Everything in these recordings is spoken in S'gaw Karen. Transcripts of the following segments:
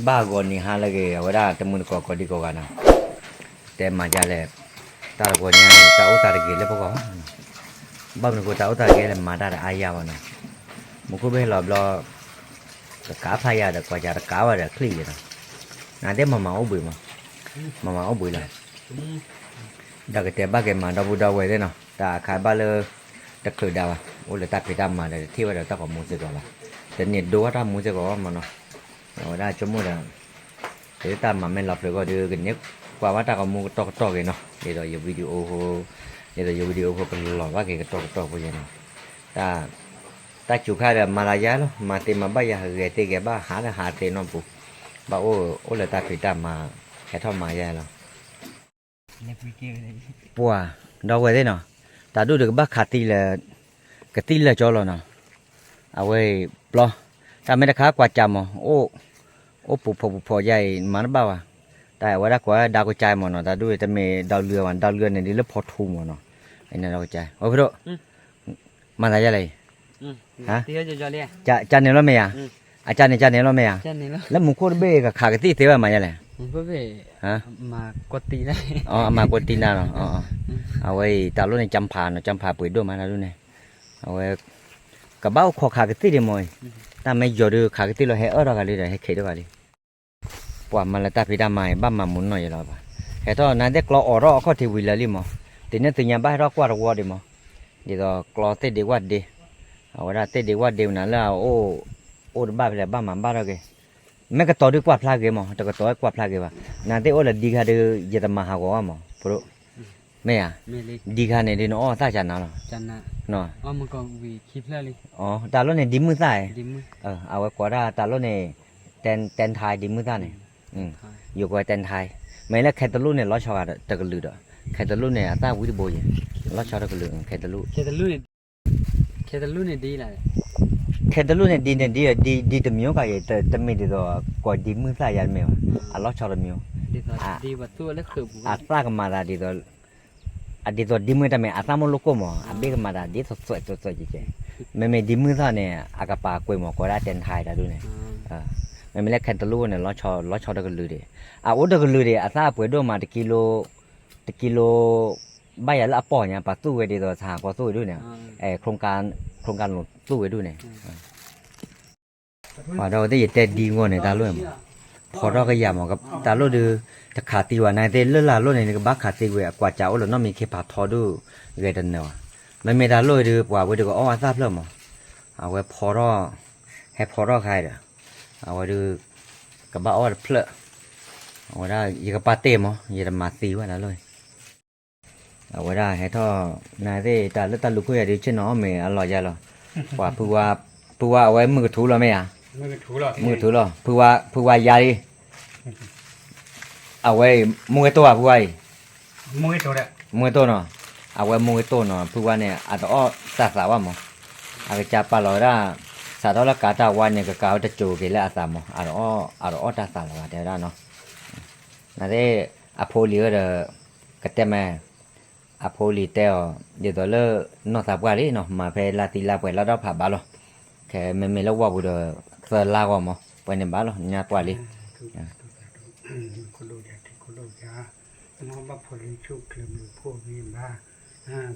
ဘၣ်ဂီၤနံၤဟါလၢအဂ့ၤ အဝဲဒၣ်တမုၢ်တကိးကိးဒံကိးဂၤနီၤ, တဲမၤဒ်လဲၣ်, တၢ်တဂီၤညါအံၤ တၢ်အိၣ်သးတဂ့ၤလၢပဂီၢ်, ဘၣ်မနုၤအဃိ တၢ်အိၣ်သးတဂ့ၤလဲၣ်မၤတၢ်ဒီးအါယၤဘၣ်နီၤ, မူခိၣ်ဘ့ၣ်ဟဲလီၤဘျီ တကးဖးယၤဒီးကွၢ်ကးတကးဝဲဒီးချံၣ်ယဲနီၤ, နသ့ၣ်မၤမၤအိၣ်ဘှံးမး, မၤမၤအိၣ်ဘှံးလီၤ, ဒီးကတဲဘၣ်က့ၤမၤဒီပုၢ်ဒီဝဲၢ်သ့ၣ်နီၤ, တၢ်အခါဘၣ်လၢ တချုးဒါဘၣ်, အိၣ်လၢတၢ်ဖံးတၢ်မၤဒီးတထံၣ်ဝဲဒီးတၢ်ပိာ်မူစ့ၢ်ကီးဘၣ်, တန့ၢ်ဒိဝဲတၢ်မူစ့ၢ်ကီးဘၣ်မးနီၤ, အဝဲဒၣ်ဆိကမိၣ်ဒီး တၢ်မၤမ့ၢ်လီၤဖျုးဂီၢ်ဒီး ကန့ၢ်ကွၢ်ဘၣ်တၢ်ဂီၤမူကတီၢ်ကတီၢ်ဂ့ၤနီၤ, ဒ်သိးယ video ဖိ, ဒ်သိးယ video ဖိကလီၤဘၣ်က့ၤကတီၢ်ကတီၢ်ဖိယဲနီၤ, တၢ်စူၤခါဒီးမၤလၤယါလီၤ, မၤသ့မၤဘၣ်ယၤ ဂဲၤသ့ဂဲၤဘၣ် ဟးဒီးဟးသ့နီတပူၤ, ဘၣ်အိၣ်အိၣ်လၢတၢ်ဖံးတၢ်မၤ ဟဲထီၣ်မၤယါလီၤ. ပှၤဒီဝဲၢ်သ့ၣ်နီၤ, တၢ်ဒိၣ်ဒီးကဘၣ်ခးသံလၢ ကသံၣ်လၢာ်ကၠီလီၤနီၤ, အဝဲအံၤပျီ, တၢ်မ့ၢ်တခါကွၢ်ကးမး, အိၣ်ပူၤဖီပူၤဖီယါအံၤ မၤတဘၣ်ဘၣ်, တၢ်အဝဲဒၣ်ကွၢ်ဒီကစၢ်မးနီၤ, တၢ်ဒိၣ်တမ့ၢ်ဒီကလုာ်ဘၣ်, ဒီကလုာ်န့ၣ်ဒ်လၢဖီထူမးနီၤ, အဝဲဒၣ်ကစၢ်, အိၣ်ဖဲဒိၣ်, မၤသးယါလဲၣ်, ကန့ၣ်လီၤမ့ၢ်ဧါ, အကန့ၣ်ကန့ၣ်လီၤမ့ၢ်ဧါ, လၢမူခိၣ်တဘ့ၣ်ကခးကသံၣ်သ့ဝဲမၤယါလဲၣ်, အမၤကွီၢ်တံၢ်နၤလီၤ, အဝဲအံၤ တၢ်လိၣ်န့ၣ် ကၠၢဖးနီၤ, ကၠၢဖးပှ့ၤဒိၣ်မးတၢ်ဒိၣ်န့ၣ်, အဝဲ ကဘၣ်အိၣ်ခိးခးကသံၣ်ဒံးမးအံၤ, တၢ်မ့ၢ်ယီၤဒုးခးကသံၣ်လီၤ ဟဲအၢၣ်ထီၣ်ဂၤလံဒီး ဟဲခံးထီၣ်ဂၤလံ, ပှၤမၤလၢတၢ်ဖံးတၢ်မၤအံၤ ဘၣ်မၤမူနီၢ်ယဲလီၤဘၣ်, ဟဲထီၣ်နၤသ့ၣ်ကျီအိးထီၣ်အခီၣ်ထံးဝံၤလၢာ်လံမး, တုၤန့ၣ်သုညါဘၣ်ဟဲထီၣ်ကွၢ်တဝီဒံးမး, ဒ်သိးကျီသ့ၣ်ဒ့ကွၢ်ဒ့, အဝဲဒၣ်သ့ၣ်ဒ့ကွၢ်ဒ့ဝဲနၤလၢအအိၣ်, အိၣ်တဘၣ်ဖဲလဲၣ် ဘၣ်မၤဘၣ်ထီၣ်က့ၤ, မ့ၢ်ကတီၤဒုးကွၢ်ဖျါဂ့ၤမး, တကတီၤကွၢ်ဖျါဂ့ၤဘၣ်, နၤသ့ၣ်အိၣ်လၢဒံခါဒုး ယတမၤဟးဂီၤဘၣ်မး, ပဒိၣ် မ့ၢ်ဧါ, ဒံခါန့ၣ်ဒုးနအီၣ်သၣ်ကနၤလီၤ, တၢ်လိၣ်န့ၣ်ဒံမုၢ်သၣ်, အဝဲကိးဒၣ်တၢ်လိၣ်န့ၣ်, တၢ်ထါဒံမုၢ်သၣ်န့ၣ်, ယိၤကိးတၢ်ထါ, မ့ၢ်လၢခဲတလူၣ်န့ၣ် လီၤဆီတကလုာ်ဒီး, ခဲတလူၣ်န့ၣ် အသၣ်ဝံတဘိယဲ, လီၤဆီတကလုာ် ခဲတလူၣ်, ခဲတလူၣ်န့ၣ်ဒ်န့ၣ်ဒ်, ဒ်တမံၤကယဲၢ်, တမ့ၢ်ဒ်သိး ကိးဒံမုၢ်သၣ်ယါတမ့ၢ်ဘၣ်, အလီၤဆီတမံၤ, အသၣ်ကမၤသးဒ်သိး, အဒ်သိးဒံမုၢ်တၢ်မ့ၢ် အသၣ်မိၢ်လိၣ်ကိၢ်မး အဘ့ၣ်ကမၤသးဒ်သိးသွဲးသွဲးသွဲးကဲကဲ, မ့မ့ၢ်ဒံမုၢ်သၣ်န့ၣ် အကပၤကွံာ်မး ကိးဒၣ်တဲနထါတၢ်ဒုးန့ၣ်, မ့မ့ၢ်လၢခဲတလူၣ်န့ၣ် လီၤဆီတကလုာ်ဒံး, အအိၣ်တကလုာ်ဒံး အသၣ်အပှဲၤဒိၣ်မး တကံလိ, တကံလိ ဘၣ်ယၤလၢအပီၢ်ညါ ပှၤသူၣ်ဝဲဒ်သိး သဟးကီသူၣ်ဝဲဒၣ်န့ၣ်, ခရူၣ်ကၣ်လိၤသူၣ်ဝဲဒၣ်န့ၣ်, ပှၤဒီးဝဲသ့ၣ်ယတဲဒံဂီၢ်န့ၣ် တၢ်လိၣ်မး, ဖီထီၣ်ကယၤမး တၢ်လိၣ်ဒုး, တခးသံဝဲ နသ့ၣ်လၢလာ်လိၣ်န့ၣ် နကဘၣ်ခးသံဝဲ အကွၢ်ကးအိၣ်လၢနီတမံၤခ့ဖးထီဒုး, ဂဲၤတနၢၤဘၣ်, မ့မ့ၢ်တၢ်လိၣ်ဒုး ပှၤဝဲဒုးကအီၣ်အသၣ်ဖျၢၣ်မး, အဝဲဖီထီၣ်, ဟဲဖီထီၣ်ခါဒီး, အဝဲဒုး, ကဘၣ်အီၣ်တဖျၢၣ်, အဝဲဒၣ်ယကပာ်တ့ၢ်မး ယတမၤသံဝဲဒၣ်လိၣ် အဝဲဒၣ်ဟဲထီၣ်, နသ့ၣ်တၢ်လၢတၢ်လူၤခိၣ်ယၤဒုး ဆ့ၣ်နီၤအီၣ်မ့ၤအလီၤယါလီၤ, ပှၤ, ဖုဝါအဝဲမုၢ်ကထူလီၤမ့ၢ်ဧါ, မုၢ်ကထူလီၤ, ဖုဝါယါလံ, အဝဲအံၤ မိၢ်ဂ့ၤတိၢ်ဧါ ဖုဝါအံၤ, မိၢ်ဂ့ၤတိၢ်နီၤ, အဝဲမိၢ်ဂ့ၤတိၢ်နီၤ ဖုဝါန့ၣ် အတအီၣ်တၢ်သးဘၣ်မး, အကစၢ်ပာ်လီၤဝဲဒၣ်, စးထီၣ်လၢကးတၢ်ဝါန့ၣ် ကကးဝဲတစိၤက့ၤလၢအသးမး, အတအီၣ်တၢ်သးလၢၤဘၣ် တဲဝဲဒၣ်နီၤ နသ့ၣ်, အဖိလံၤဝဲဒီး, ကတဲမး, အဖိလံၤတဲအီၤ, ဒ်သိးလၢ, နီၢ်သးပှၢ်လံနီၤ မၤဖဲလါသံလါပှဲၤလါဒီဖးဘၣ်လီၤ, ခဲမ့မ့ၢ်လၢဝီၢ်ပူၤဒီး, သၢလါဂီၢ်မး ပှဲၤန့ၣ်ဘၣ်လီၤ ညါပှၢ်လံ, ခိၣ်ဒိၣ်ယၤထံခိၣ်ဒိၣ်ယၤ, မ်ဘၣ်ဖိးလံဆူၣ်ချ့ဘျုးဖှိၣ်ဂံၢ်ဘါ,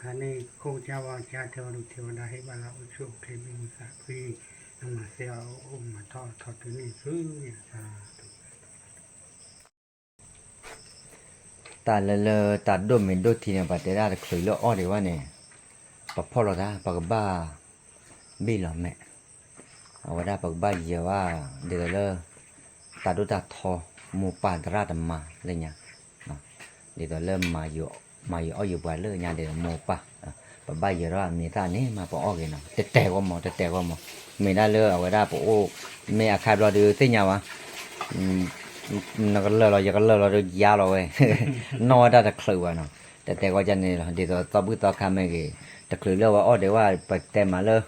ခါန့ၣ်ခိၣ်ကစၢ်ဝါကစၢ်ထဲဝဲဒၣ်ထဲဝဲဒၣ်ဟ့ၣ်ဘၣ်လၢအိၣ်ဆူၣ်အိၣ်ချ့ဘျုးမုာ်သးဖှံ, မၤစၢၤအအိၣ်မၤထီၣ်ထီတုၤန့ၣ်ဆူညါစၢ် တၢ်လၢလၢတၢ်ဒိၣ်မ့ၢ်ဒိၣ်ထံန့ၣ် ပှၤတဲဒၣ်တချုးလၢအီၣ်ဒံးဘၣ်န့ၣ်, ပဖီၣ်လိာ်သး ပကဘၣ်, ဘ့ၣ်လီၤမဲာ်, အဝဲဒၣ်ပကဘၣ်ယၢၤဘၣ်, ဒ်သိးလၢ, တၢ်ဒိၣ်တၢ်ထီ, မိၢ်ပၢ်သရၣ်သမါလၢညါ, ဒ်သိးလၢ, မၤယုၤအီၣ်ယုၤပှၤလၢညါဒ်သိးမိၢ်ပၢ်, ပဘၣ်ယၢၤထီၣ်အမံၤသၣ်န့ၣ်မးပအီၣ်က့ၤနီၤ တဲတဲဂီၢ်မး တဲတဲဂီၢ်မး, မ့ၢ်ဒၣ်လၢအဝဲဒၣ်ပအိၣ်, မ့ၢ်အခါဘျီဒုးသ့ၣ်ညါဝဲ နကလၢာ်လီၤ ယကလၢာ်လီၤဒီးယါလီၤဝဲ, နီၢ်ဝဲဒၣ်တချုးဘၣ်နီၤ, တတဲဃီကန့ၣ်လီၤ ဒ်သိးသီဘူၣ်သီခါမ့ၢ်ဂ့ၤ, တချုးလၢဝဲအီၣ်ဒံးဝဲ ပတဲမးလၢ,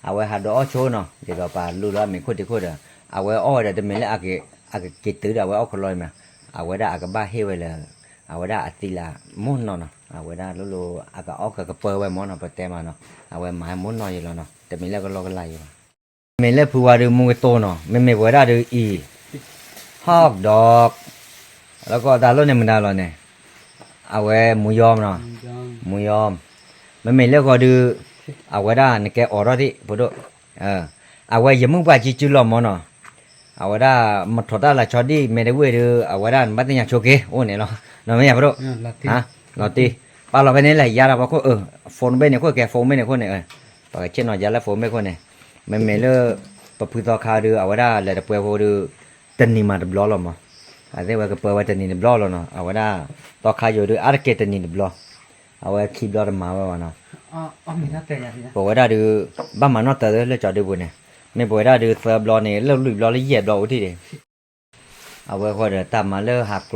အဝဲဟးဒိးအီၣ်ဆိနီၤ ဒ်သိးပလူလၢအမ့ၤခိၣ်တံၤခိၣ်ဒီး, အဝဲအီၣ်ဝဲဒီးတမ့ၢ်လၢ, အကက့ၤတုၤဒီးအဝဲအီၣ်ခီလီၤမး, အဝဲဒၣ်အကဘၣ်ဟ့ၣ်ဝဲလၢ, အဝဲဒၣ်အသံလၢမိၢ်နီၢ်နီၤ အဝဲဒၣ်လိၣ်လိၣ်အကအီၣ်ကကပၢဝဲမးနီၤ ပတဲမးနီၤ, အဝဲမၤဟဲမိၢ်နီၢ်ယဲလီၤနီၤ တမ့ၢ်လၢကလီကလီယဲဘၣ် မ့ၢ်လၢဖုဝါဒုးမူကတိၢ်နီၤ မ့မ့ၢ်ပဝဲဒၣ်ဒုးအံၤ, hot dog, လၢကီၢ်တၢ်လီၢ်န့ၣ်မတၤလီၤန့ၣ်, အဝဲမူယီမနီၤ, မူယီ, မ့မ့ၢ်လၢဂီၤဒုး, အဝဲဒၣ်နကဲအိးထီၣ်သ့ၣ်ဖိဒိၣ်, အဝဲယမုၢ်ပှၢ်ကံကၠူလီၤမနီၤ, အဝဲဒၣ်မထီၣ်တၢ်လၢဆီဒံၣ်မဲတဝ့ၢ်ဒုး အဝဲဒၣ်နဘၣ်သ့ၣ်ညါဆိက့ၤအိၣ်န့ၣ်လီၤ, နီၢ်မ့ၢ်ယၤဖိဒိၣ်, လီၤတံၢ်, ပာ်လီၤဖဲန့ၣ်လဲၣ် ယါဒီးပှၤခိၣ်, phone ဘ့ၣ်န့ၣ်ခိၣ်ကဲ phone ဘ့ၣ်န့ၣ်ခိၣ်န့ၣ်, ပှၤကဆ့ၣ်နီၤယါလၢ phone ဘ့ၣ်ခိၣ်န့ၣ်, မ့မ့ၢ်လၢ ပဖုသီခါဒုး အဝဲဒၣ်လဲၤတပှဲၤဖိဒုး, တနံၤမးတဘျီလီၤမး, အသ့ၣ်ဝဲကပၢဝဲတနံၤတဘျီလီၤနီၤ, အဝဲဒၣ်, သီခါယိၤဒုး အါတက့ၢ်တနံၤတဘျီ, အဝဲခံဘျီတမၤဝဲဘၣ်နီၤ, ပဝဲဒၣ်ဒုး, ဘၣ်မၤနီၣ်တၢၤလၢကၠီဒုပူၤန့ၣ်, မ့ၢ်ပဝဲဒၣ်ဒုးသၢဘျီန့ၣ် လၢလွံၢ်ဘျီလၢယဲၢ်ဘျီအိၣ်ထံၣ်ဒံး အဝဲဃီဒီးတၢ်မၤလၢဟးကျီ,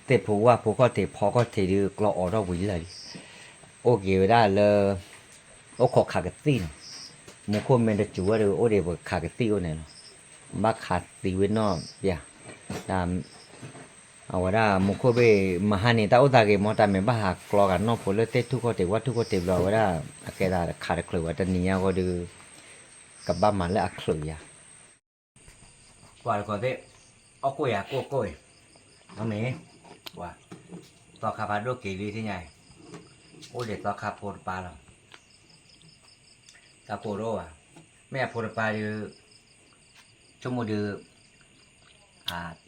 သ့ၣ်ဖိဝၣ်ဖိခီၣ်ထံးဖီခီၣ်ထံးဒုး ကျီအိးထီၣ်ဝံၤလၢာ်လံ, အိၣ်က့ၤဝဲဒၣ်လၢ, အိၣ်ခိးခးကသံၣ်နီၤ, မူခိၣ်မ့ၢ်တစူၤဝဲဒီး အိၣ်ဒံးပခးကသံၣ်အိၣ်န့ၣ်လီၤ, ဘၣ်ခးသံဝဲနီၣ်ပျၢ်, တၢ် အဝဲဒၣ်မူခိၣ်ဘ့ၣ်မဟါန့ၣ် တၢ်အိၣ်သးဂ့ၤမ့ၢ် တၢ်မ့ၢ်ဘၣ်ဟးကျီဂာ်နီၢ်ဖိလၢသ့ၣ်ထူၣ်ခီၣ်ထံးဝၣ်ထူၣ်ခီၣ်ထံးဘျီ အဝဲဒၣ်, အကဲသးတခးတချုးဝဲတနံၤညါဃီဒုး, ကဘၣ်မၤလၢအချုးယါ, ကွၢ်တခီသ့ၣ်, အီၣ်ကိၣ်ယၤကိၣ်ကိၣ်အံၤ, အမ့ၢ်, ကွၢ်, သီခါဖးဒိၣ်က့ၤလံထံၣ်ညါအံၤ, အိၣ်ဒံးသီခါဖိတပၤလီၤ တၢ်ကိၢ်တအိၣ်ဘၣ်, မ့ၢ်အဖိတပၤဒုး, ဆိကမိၣ်ဒုး,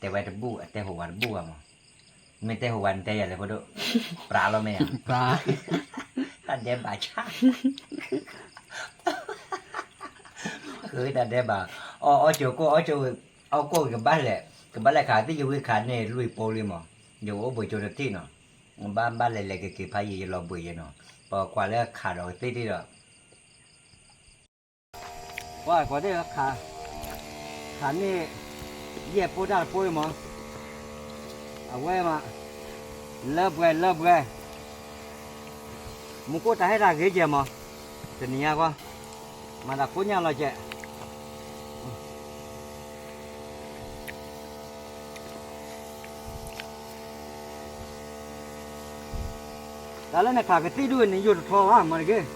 တဲဝဲတဘူၣ် အတဲဟိးဝဲတဘူၣ်ဘၣ်မး, မ့ၢ်တဲဟိးဝဲနတဲယၤလဲၣ်ဖိဒိၣ်, ပြးလီၤမ့ၢ်ဧါ, တၢ်ဒဲးဘးဆါ, ဃုတၢ်ဒဲးဘး, အီၣ်အီၣ်ကၠိကိၣ်အီၣ်ကၠိ, အီၣ်ကိၣ်ကဘၣ်လဲၤ, ကဘၣ်လဲၤခးသံၣ်ယဝံခးန့ၢ်လွံၢ်ပိလံမး, ယအိၣ်ဘှံးကၠိတထံၣ်နီၤ, ဘၣ်ဘၣ်လဲၤလဲၤက့ၤက့ၤဖးယံာ်ယလီၤဘှံးယဲနီၤ, ပကွၢ်လၢခးဒီးကသံၣ်ထံၣ်ဒီး ကွၢ်ကွၢ်သ့ၣ်ခး, ခးန့ၢ်, ယဲၢ်ပိတၢ်တပိမး, အဝဲမး, လၢပှဲၤလၢပှဲၤ, မူခိၣ်တၢ်ဟဲတၢ်ဂ့ၤကဲမး, တနံၤညါဃီ, မၤတၢ်ခိညါလီၤကဲ တၢ်လၢနခးကသံၣ်ဒိၣ်န့ၣ် ယိာ်တထီဘၣ်မးတက့ၢ်,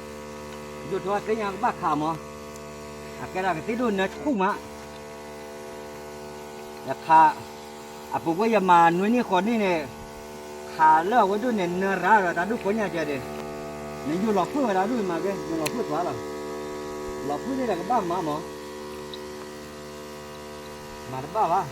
ယိာ်ထီသ့ၣ်ညါကဘၣ်ခးမး, အကဲဒၣ်ကသံၣ်ဒိၣ်နၢဆူၣ်မး, ယခး, အပူၤကွံာ်ယမၤနွံနံၣ်ဃိးနံၣ်န့ၣ်, ခးလၢအဝဲဒိၣ်န့ၣ် နၢရၤဒီးတၢ်ဒိၣ်ခိညါကဲဒၣ်, နယိာ်လီၤဖှိၣ်ဝဲဒၣ်ဒိၣ်မးက့ၢ် ယိာ်လီၤဖှိၣ်သွါလီၤ, လီၤဖှိၣ်သ့ၣ်ဒီးကဘၣ်မၤမး, မၤတဘၣ်ဘၣ်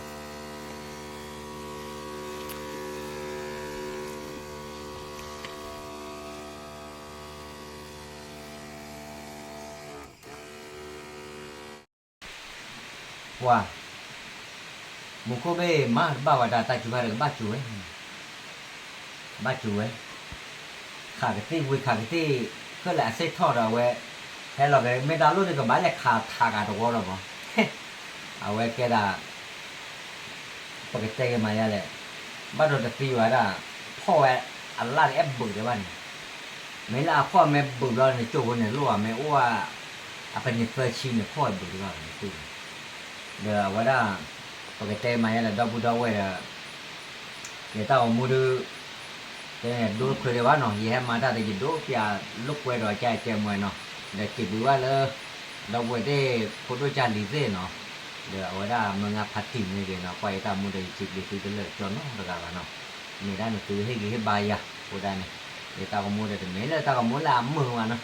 ပှၤ, မူခိၣ်ဘ့ၣ်မၤတဘၣ်ဝဲဒၣ်တၢ်စူၤခါဒီးကဘၣ်စူၤဝဲ, ဘၣ်စူၤဝဲ, ခးကသံၣ်ဝံၤခးကသံၣ်, ခဲလၢာ်အစ့ၣ်ထီၣ်ဒီးအဝဲ, ဟဲလီၤက့ၤ မ့ၢ်တၢ်လိၣ်ဒုးကဘၣ်လဲၤခးထးဂၤတဝီလီၤမး, အဝဲကဲဒၣ် ပကတဲက့ၤမၤယါလဲၣ်, ဘၣ်ဒီးတသံဝဲဒၣ်, ဖီၣ်ဝဲအလၣ်တအဲၣ်ဘုးဒံးဘၣ်န့ၣ်, မ့ၢ်လၢအဖီၣ်မ့ၢ်ဘုးဘျီန့ၣ် ကၠိၣ်ဖိန့ၣ်လိၣ်ဧါ မ့ၢ်အိၣ်ဧါ, အပနံၣ်သၢဆံန့ၣ် ဖီၣ်ဝဲဘုးဒံးဘၣ်န့ၣ်, ဒီးအဝဲဒၣ်, ပကတဲမၤယါလဲၣ် ဒီပုၢ်ဒီဝဲၢ်ဒီး ယတၢ်အိၣ်မူဒုး, တဲဒိတချုးဒံးဘၣ်နီၤ ယဟဲမၤတၢ်ဒီးယဒိးပျးလိာ်ကွဲဒီးကဲကဲမွဲနီၤ, ဒီးစံးဘျုးဘၣ်လၢ ဒီပုၢ်ဝဲၢ်သ့ၣ် ဖိဒိၣ်ကၢ်လံၤသ့ၣ်နီၤ, ဒီးအဝဲဒၣ်မၢငါဖးတံၢ်မ့ၢ်ဂ့ၤနီၤ ကွၢ်ယတၢ်မူဒီးယစံးဘျုးသုတလၢာ်ကၠီနီတဂၤဘၣ်နီၤ, မ့ၢ်ဒၣ်နသုဟ့ၣ်ဂံၢ်ဟ့ၣ်ဘါယၤအဃိဒၣ်န့ၣ်, ယတၢ်အိၣ်မူဒီးတမ့ၢ်လၢတၢ်အိၣ်မူလၢအမုာ်ဘၣ်နီၤ,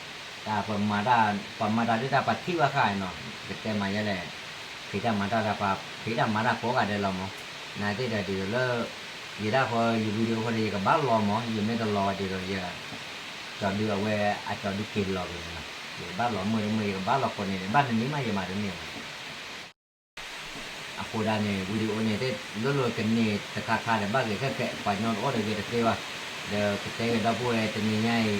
တၢ်ပမၤတၢ် ပမၤတၢ်ဒ်တၢ်ပထံၣ်ဘၣ်ဃးနီၤ, ပကတဲမၤယါလဲၣ် ဖံးတၢ်မၤတၢ်ဒီးပှၤ ဖံးတၢ်မၤတၢ်ကိးဂၤဒဲးလီၤမး, နာ်သ့ၣ်ဒီးဒ်သိးလၢ ယဒၣ်ဃီ ယ video ဃီဒီး ယကဘၣ်လီၤမး ယမ့ၢ်တလီၤဝဲဒ်သိး ယ ကၠီဒုအဝဲ အကၠီဒုက့ၤလီၤက့ၤန့ၣ်လီၤ, ယကဘၣ်လီၤမုၢ်တမုၢ် ယကဘၣ်လီၤကိးန့ၣ် ဘၣ်တနံၤမး ယမၤတန့ၢ်ဘၣ် အဃိဒၣ်န့ၣ် video န့ၣ် တလိၣ်လိၣ်ကန့ၢ်တခါခါဒီး ဘၣ်ဂ့ၤခဲခဲ ပှၤညီတအိၣ်ဒီးဂ့ၤတသ့ဘၣ်, ဒီးကတဲက့ၤဒီပုၢ်ဝဲၢ်တနံၤညါအံၤ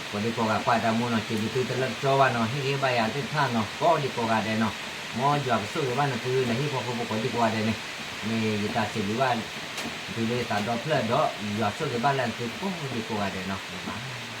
ကိးဒံကိးဂၤကွၢ်တၢ်မူနီၤ စံးဘျုးသုတလၢာ်ကၠီဘၣ်နီၤ ဟ့ၣ်ဂံၢ်ဟ့ၣ်ဘါယၤသ့ၣ်တဖၣ်နီၤ ကိးဒံကိးဂၤဒဲးနီၤ, မ်ယွၤကဆိၣ်ဂ့ၤဘၣ်နသုလၢဟံၣ်ဖိဃီဖိကိးဒံကိးဂၤဒဲးန့ၣ်, မ့ၢ်ယတၢ်စံးဘျုးဘၣ် သုလၢယသးဒီဖျၢၣ်ဒီး ယွၤဆိၣ်ဂ့ၤဘၣ်လၢနသုကိးဒံကိးဂၤဒဲးနီၤ bye bye.